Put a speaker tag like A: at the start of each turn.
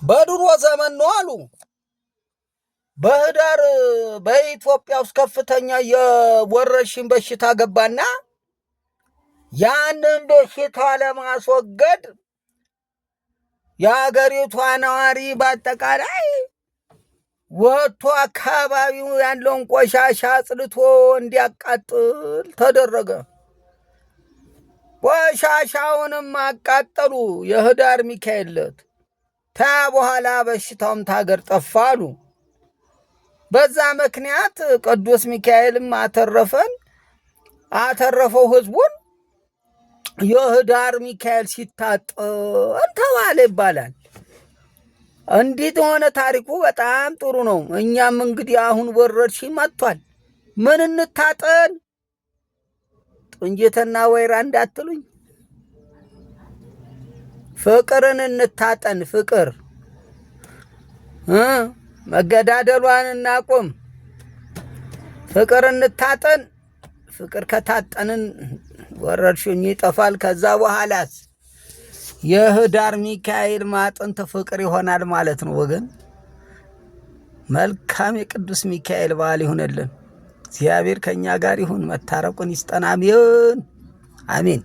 A: በድሮ ዘመን ነው አሉ። በህዳር በኢትዮጵያ ውስጥ ከፍተኛ የወረርሽኝ በሽታ ገባና ያንን በሽታ ለማስወገድ የአገሪቷ ነዋሪ በአጠቃላይ ወጥቶ አካባቢው ያለውን ቆሻሻ አጽድቶ እንዲያቃጥል ተደረገ። ቆሻሻውንም አቃጠሉ። የህዳር ሚካኤል ዕለት ታ በኋላ በሽታውም ታገር ጠፋ አሉ። በዛ ምክንያት ቅዱስ ሚካኤልም አተረፈን፣ አተረፈው ህዝቡን። የህዳር ሚካኤል ሲታጠን ተባለ ይባላል። እንዲህ የሆነ ታሪኩ በጣም ጥሩ ነው። እኛም እንግዲህ አሁን ወረርሽኝ መጥቷል። ምን እንታጠን? ጥንጀትና ወይራ እንዳትሉኝ፣ ፍቅርን እንታጠን። ፍቅር መገዳደሏን እናቁም። ፍቅር እንታጠን። ፍቅር ከታጠንን ወረርሽኙ ይጠፋል። ከዛ በኋላስ የህዳር ሚካኤል ማጥንት ፍቅር ይሆናል ማለት ነው ወገን። መልካም የቅዱስ ሚካኤል በዓል ይሁንልን። እግዚአብሔር ከእኛ ጋር ይሁን። መታረቁን ይስጠን። አሜን አሜን።